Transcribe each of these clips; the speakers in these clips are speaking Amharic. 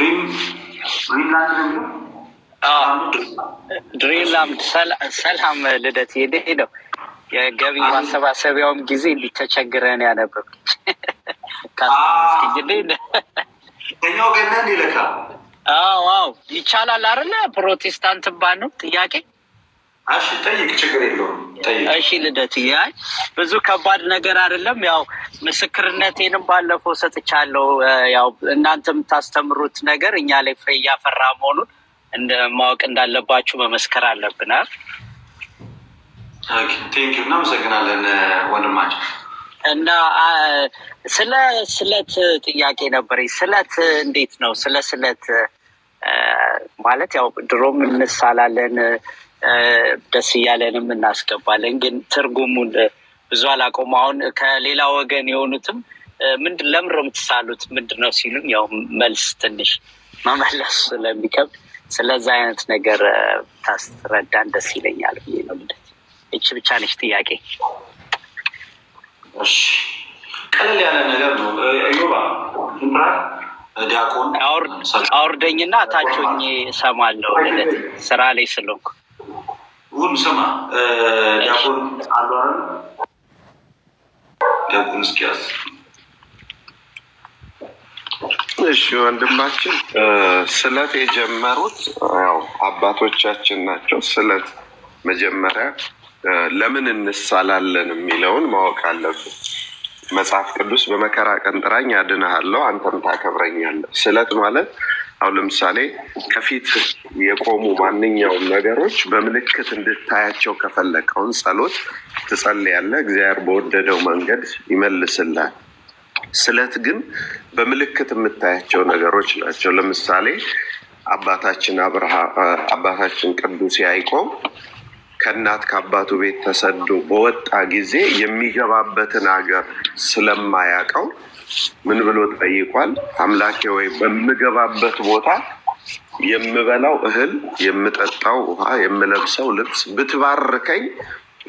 ድሪምላንድ ነው የሚለው። ድሪምላንድ። ሰላም ልደት፣ እንዴት ነው? የገቢ ማሰባሰቢያውም ጊዜ እንዲተቸግረን ያነበብኩት ካስታወስከኝ። ከኛ ወገን ነህ እንዴ ለካ? አዎ፣ ይቻላል አይደለ? ፕሮቴስታንት ባን ነው ጥያቄ። እሺ ጠይቅ፣ ችግር የለውም ጠይቅ። እሺ ልደት፣ አይ ብዙ ከባድ ነገር አይደለም። ያው ምስክርነቴንም ባለፈው ሰጥቻለሁ። ያው እናንተ የምታስተምሩት ነገር እኛ ላይ ፍሬ እያፈራ መሆኑን እንደ ማወቅ እንዳለባችሁ መመስከር አለብን አይደል? Thank you፣ እናመሰግናለን ወንድማችን። እና ስለ ስለት ጥያቄ ነበረኝ። ስለት እንዴት ነው? ስለ ስለት ማለት ያው ድሮም እንሳላለን፣ ደስ እያለንም እናስገባለን። ግን ትርጉሙን ብዙ አላውቀውም። አሁን ከሌላ ወገን የሆኑትም ምንድን ለምን ነው የምትሳሉት ምንድን ነው ሲሉኝ ያው መልስ ትንሽ መመለስ ስለሚከብድ ስለዛ አይነት ነገር ታስረዳን ደስ ይለኛል ብዬ ነው። ልደት፣ እቺ ብቻ ነች ጥያቄ። እሺ፣ ቀለል ያለ ነገር ነው። እዮባ፣ ዲያቆን። አውርደኝና ታች ሆኜ እሰማለሁ። ልደት፣ ስራ ላይ ስለሆንኩ። ሁን ስማ፣ ዲያቆን አሉ አይደል? ዲያቆን እስኪያዝ። እሺ ወንድማችን፣ ስለት የጀመሩት ያው አባቶቻችን ናቸው። ስለት መጀመሪያ ለምን እንሳላለን የሚለውን ማወቅ አለብን። መጽሐፍ ቅዱስ "በመከራ ቀን ጥራኝ አድንሃለሁ፣ አንተም ታከብረኛለህ።" ስለት ማለት አሁን ለምሳሌ ከፊት የቆሙ ማንኛውም ነገሮች በምልክት እንድታያቸው ከፈለግ፣ አሁን ጸሎት ትጸልያለህ፣ እግዚአብሔር በወደደው መንገድ ይመልስልሃል። ስለት ግን በምልክት የምታያቸው ነገሮች ናቸው። ለምሳሌ አባታችን አብርሃ አባታችን ቅዱስ ያዕቆብ ከእናት ከአባቱ ቤት ተሰዶ በወጣ ጊዜ የሚገባበትን ሀገር ስለማያውቀው ምን ብሎ ጠይቋል? "አምላኬ ሆይ፣ በምገባበት ቦታ የምበላው እህል፣ የምጠጣው ውሃ፣ የምለብሰው ልብስ ብትባርከኝ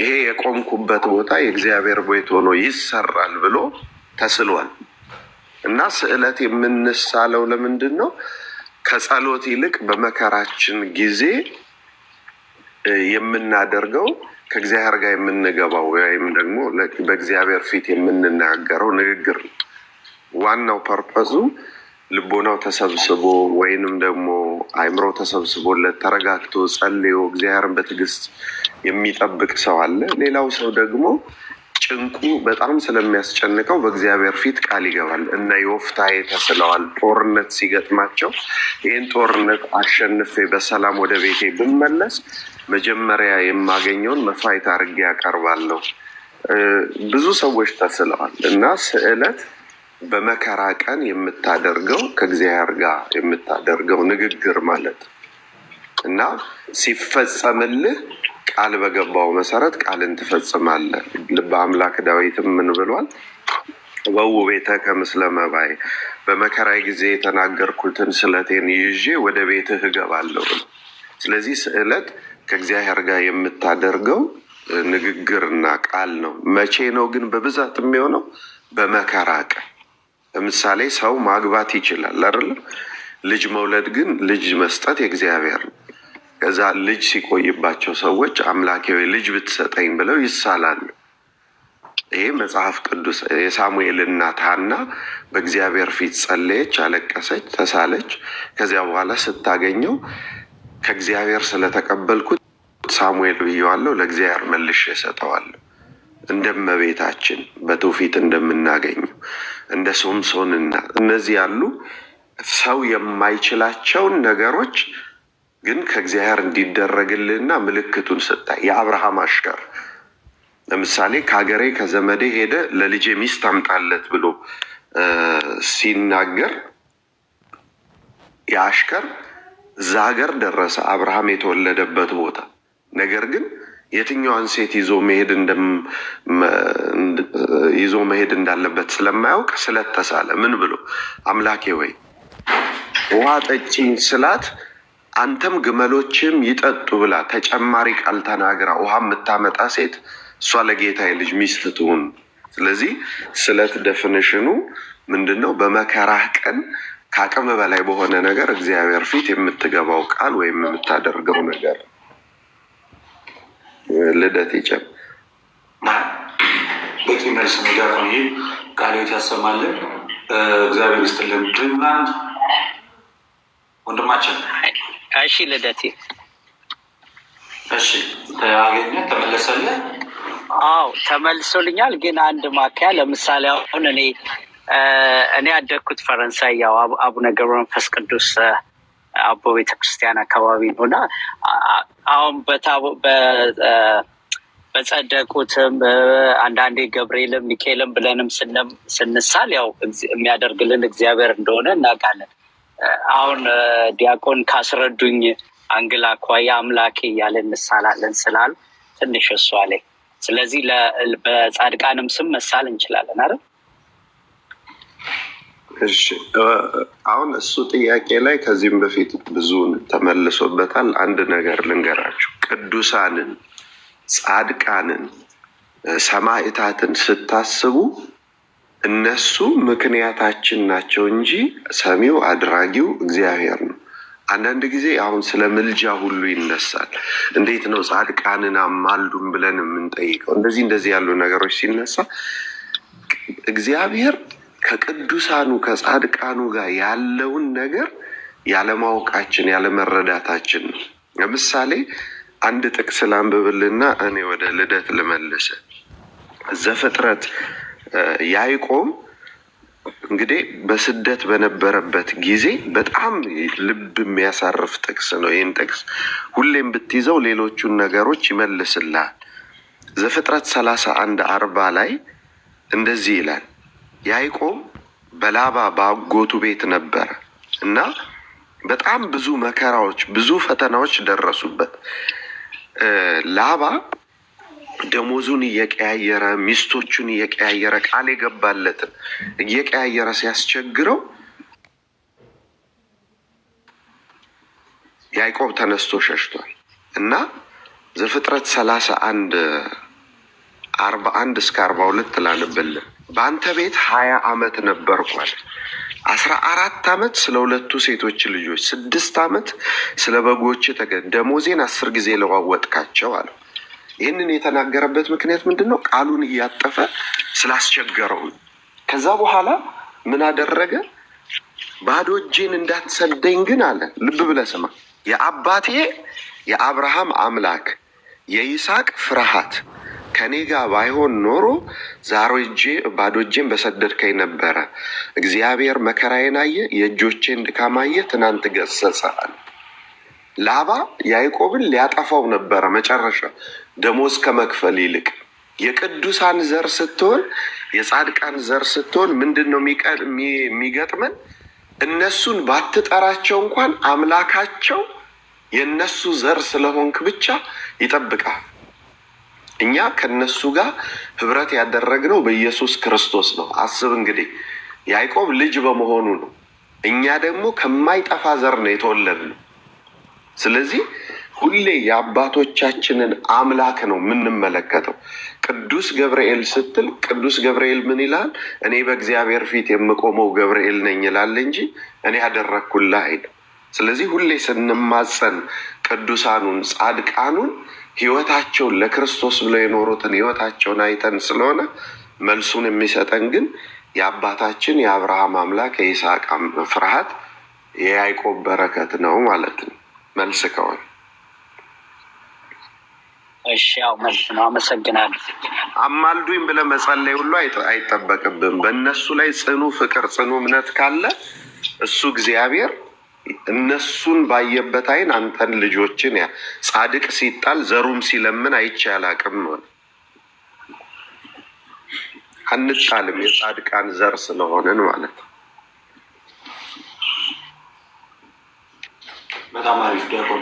ይሄ የቆምኩበት ቦታ የእግዚአብሔር ቤት ሆኖ ይሰራል" ብሎ ተስሏል። እና ስዕለት የምንሳለው ለምንድን ነው? ከጸሎት ይልቅ በመከራችን ጊዜ የምናደርገው ከእግዚአብሔር ጋር የምንገባው ወይም ደግሞ በእግዚአብሔር ፊት የምንናገረው ንግግር ነው። ዋናው purpose ኡ ልቦናው ተሰብስቦ ወይንም ደግሞ አእምሮ ተሰብስቦለት ተረጋግቶ ጸልዮ እግዚአብሔርን በትዕግስት የሚጠብቅ ሰው አለ። ሌላው ሰው ደግሞ ጭንቁ በጣም ስለሚያስጨንቀው በእግዚአብሔር ፊት ቃል ይገባል። እነ ዮፍታሔ ተስለዋል። ጦርነት ሲገጥማቸው "ይህን ጦርነት አሸንፌ በሰላም ወደ ቤቴ ብመለስ መጀመሪያ የማገኘውን መስዋዕት አድርጌ ያቀርባለሁ።" ብዙ ሰዎች ተስለዋል። እና ስዕለት በመከራ ቀን የምታደርገው ከእግዚአብሔር ጋር የምታደርገው ንግግር ማለት ነው። እና ሲፈጸምልህ ቃል በገባው መሰረት ቃልን ትፈጽማለህ። ልበ አምላክ ዳዊትም ምን ብሏል? "እበውእ ቤተከ ምስለ መባዬ፣ በመከራዬ ጊዜ የተናገርኩትን ስለቴን ይዤ ወደ ቤትህ እገባለሁ" ብሎ። ስለዚህ ስዕለት ከእግዚአብሔር ጋር የምታደርገው ንግግርና ቃል ነው። መቼ ነው ግን በብዛት የሚሆነው? በመከራ ቀን። ለምሳሌ ሰው ማግባት ይችላል አይደለም? ልጅ መውለድ ግን፣ ልጅ መስጠት የእግዚአብሔር ነው። ከዛ ልጅ ሲቆይባቸው ሰዎች "አምላኬ ሆይ፣ ልጅ ብትሰጠኝ" ብለው ይሳላሉ። ይሄ መጽሐፍ ቅዱስ የሳሙኤል እናት ሐና በእግዚአብሔር ፊት ጸለየች፣ አለቀሰች፣ ተሳለች። ከዚያ በኋላ ስታገኘው "ከእግዚአብሔር ስለተቀበልኩት ሳሙኤል ብየዋለሁ፣ ለእግዚአብሔር መልሼ እሰጠዋለሁ።" እንደ እመቤታችን በትውፊት እንደምናገኘው እንደ ሶምሶን እናት እነዚህ ያሉ ሰው የማይችላቸውን ነገሮች ግን ከእግዚአብሔር እንዲደረግልህና ምልክቱን ስታይ፣ የአብርሃም አሽከር ለምሳሌ "ከሀገሬ ከዘመዴ ሄደህ ለልጄ ሚስት አምጣለት" ብሎ ሲናገር የአሽከር እዛ ሀገር ደረሰ፣ አብርሃም የተወለደበት ቦታ። ነገር ግን የትኛዋን ሴት ይዞ መሄድ እንዳለበት ስለማያውቅ ስለተሳለ ምን ብሎ? "አምላኬ ሆይ፣ ውሃ አጠጪኝ ስላት አንተም ግመሎችም ይጠጡ ብላ ተጨማሪ ቃል ተናግራ ውሃ የምታመጣ ሴት እሷ ለጌታዬ ልጅ ሚስት ትሁን።" ስለዚህ ስለት definition ኑ ምንድን ነው? በመከራህ ቀን ከአቅም በላይ በሆነ ነገር እግዚአብሔር ፊት የምትገባው ቃል ወይም የምታደርገው ነገር። ልደት ይጨም በቂ መልስ ነው ዲያቆን። ይህ ቃለ ሕይወት ያሰማልን፣ እግዚአብሔር ይስጥልን። ድሪምላንድ ወንድማችን። እሺ ልደቴ። እሺ አገኘ ተመለሰልህ? አዎ ተመልሶልኛል። ግን አንድ ማካያ ለምሳሌ አሁን እኔ ያደግኩት ፈረንሳይ ያው አቡነ ገብረ መንፈስ ቅዱስ አቦ ቤተክርስቲያን አካባቢ ነው እና አሁን በጸደቁትም አንዳንዴ ገብርኤልም ሚካኤልም ብለንም ስንሳል ያው የሚያደርግልን እግዚአብሔር እንደሆነ እናውቃለን። አሁን ዲያቆን ካስረዱኝ angle አኳያ አምላኬ እያለ እንሳላለን ስላሉ ትንሽ እሷ ላይ ስለዚህ በጻድቃንም ስም መሳል እንችላለን አይደል? እሺ አሁን እሱ ጥያቄ ላይ ከዚህም በፊት ብዙውን ተመልሶበታል። አንድ ነገር ልንገራችሁ። ቅዱሳንን፣ ጻድቃንን፣ ሰማዕታትን ስታስቡ እነሱ ምክንያታችን ናቸው እንጂ ሰሚው አድራጊው እግዚአብሔር ነው። አንዳንድ ጊዜ አሁን ስለ ምልጃ ሁሉ ይነሳል። እንዴት ነው ጻድቃንን አማልዱን ብለን የምንጠይቀው? እንደዚህ እንደዚህ ያሉ ነገሮች ሲነሳ እግዚአብሔር ከቅዱሳኑ ከጻድቃኑ ጋር ያለውን ነገር ያለማወቃችን ያለመረዳታችን ነው። ለምሳሌ አንድ ጥቅስ ላንብብልና እኔ ወደ ልደት ልመልስ። ዘፍጥረት ያዕቆብ እንግዲህ በስደት በነበረበት ጊዜ በጣም ልብ የሚያሳርፍ ጥቅስ ነው። ይህን ጥቅስ ሁሌም ብትይዘው ሌሎቹን ነገሮች ይመልስልሃል። ዘፍጥረት 31:40 ላይ እንደዚህ ይላል። ያዕቆብ በላባ በአጎቱ ቤት ነበረ እና በጣም ብዙ መከራዎች፣ ብዙ ፈተናዎች ደረሱበት። ላባ ደሞዙን እየቀያየረ፣ ሚስቶቹን እየቀያየረ፣ ቃል የገባለትን እየቀያየረ ሲያስቸግረው ያዕቆብ ተነስቶ ሸሽቷል እና ዘፍጥረት 31:41 እስከ 42 ላንብልን። በአንተ ቤት 20 ዓመት ነበርኳል። 14 ዓመት ስለ ሁለቱ ሴቶች ልጆች፣ 6 ዓመት ስለ በጎች፣ ደሞዜን 10 ጊዜ ለዋወጥካቸው አለው። ይህንን የተናገረበት ምክንያት ምንድን ነው? ቃሉን እያጠፈ ስላስቸገረው ነው። ከዛ በኋላ ምን አደረገ? ባዶ እጄን እንዳትሰደኝ ግን አለ። ልብ ብለህ ስማ። የአባቴ የአብርሃም አምላክ የይስሐቅ ፍርሃት ከኔ ጋር ባይሆን ኖሮ ዛሬ እጄ ባዶ እጄን በሰደድከኝ ነበረ። እግዚአብሔር መከራዬን አየ፣ የእጆቼን ድካም አየ፣ ትናንት ገሰጸ አለ። ላባ ያዕቆብን ሊያጠፋው ነበረ መጨረሻ ደሞዝ ከመክፈል ይልቅ። የቅዱሳን ዘር ስትሆን፣ የጻድቃን ዘር ስትሆን ምንድን ነው የሚገጥመን? እነሱን ባትጠራቸው እንኳን አምላካቸው የእነሱ ዘር ስለሆንክ ብቻ ይጠብቃል። እኛ ከነሱ ጋር ህብረት ያደረግነው በኢየሱስ ክርስቶስ ነው። አስብ እንግዲህ ያዕቆብ ልጅ በመሆኑ ነው። እኛ ደግሞ ከማይጠፋ ዘር ነው የተወለድነው። ስለዚህ ሁሌ የአባቶቻችንን አምላክ ነው የምንመለከተው። ቅዱስ ገብርኤል ስትል ቅዱስ ገብርኤል ምን ይላል? እኔ በእግዚአብሔር ፊት የምቆመው ገብርኤል ነኝ ይላል እንጂ እኔ ያደረግኩልህ አይልም። ስለዚህ ሁሌ ስንማጸን ቅዱሳኑን ጻድቃኑን ህይወታቸውን ለክርስቶስ ብለው የኖሩትን ህይወታቸውን አይተን ስለሆነ መልሱን የሚሰጠን ግን የአባታችን የአብርሃም አምላክ የይስሐቅ ፍርሃት የያዕቆብ በረከት ነው ማለት ነው። መልስ ከሆነ እሺ፣ ያው መልስ ነው። አመሰግናለሁ። አማልዱኝ ብለህ መጸለይ ሁሉ አይጠበቅብህም። በእነሱ ላይ ጽኑ ፍቅር፣ ጽኑ እምነት ካለ እሱ እግዚአብሔር እነሱን ባየበት ዓይን አንተን ልጆችን ያ ጻድቅ ሲጣል ዘሩም ሲለምን አይቼ አላውቅም ነው። አንጣልም፣ የጻድቃን ዘር ስለሆንን ማለት ነው። በጣም አሪፍ ዲያቆን።